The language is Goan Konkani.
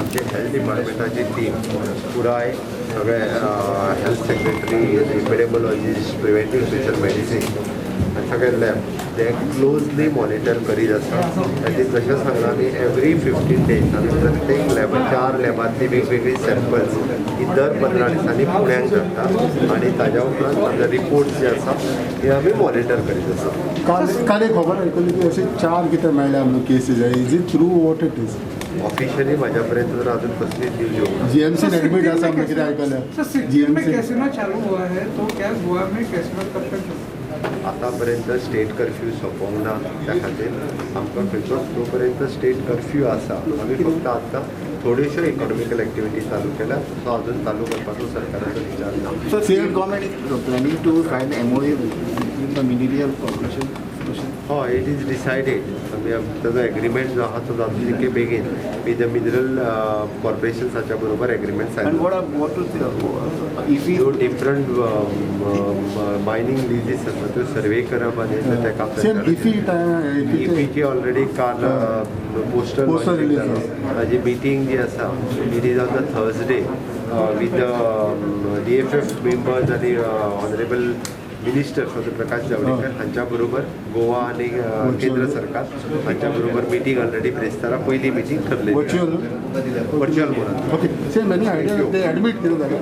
आमचे हेल्थ डिपार्टमेंटाची टीम पुराय सगळे health secretary, epidemiologist, preventive special medicine आनी सगळे लॅब ते क्लोजली मॉनिटर करीत आसा. आनी जशें सांगलां आमी, एवरी 15 डेज आमी प्रत्येक लॅब, चार लॅबांतली वेगवेगळी सॅम्पल्स ही दर 15 दिसांनी पुण्याक धाडटा आनी ताज्या उपरांत ताजे रिपोर्ट्स जे आसा हे आमी मॉनिटर करीत आसा. काल काल एक खबर आयकली की अशे चार कितें मेळ्ळ्या म्हणून cases. Is it true? What it is? Officially म्हाज्या पर्यंत तर अजून कसलीच न्यूज येवंक ना. जीएमसी एडमिट आसा म्हणून कितें आयकलें. सर, सिक्किम में जीएमसी. कैसीनो चालू हुआ है, तो क्या गोवा में कैसीनो कब तक? आतापर्यंत स्टेट कर्फ्यू सोंपोंक ना. त्या खातीर आमकां खंयचोच, जो पर्यंत स्टेट कर्फ्यू आसा, आमी फक्त आतां थोड्योश्यो इकॉनॉमिकल एक्टिविटी चालू केल्या. सो अजून चालू करपाचो सरकाराचो विचार ना. So state government is planning to sign MOU with the Mineral Corporation. हय, it is decided. आमी ताजो एग्रीमेंट जो आहा तो जाता तितके बेगीन विथ the mineral कॉर्पोरेशन्साच्या बरोबर agreement sign. And what are what to if we ज्यो डिफरंट मायनींग लिजीस आसा त्यो सर्वे करप आनी तेका सेम इफी. इफीची ऑलरेडी काल पोस्टर Poster release. ताजी मिटींग जी आसा, it is on the Thursday with the DFF members आनी honourable minister for Prakash Javadekar हांच्या बरोबर, गोवा आनी केंद्र सरकार हांच्या बरोबर मिटींग ऑलरेडी ब्रेस्तारा पयली मिटींग ठरलेली. वर्च्युअल? वर्च्युअल म्हणून. ओके, सेम एनी आयडिया ते एडमीट कितें जालें?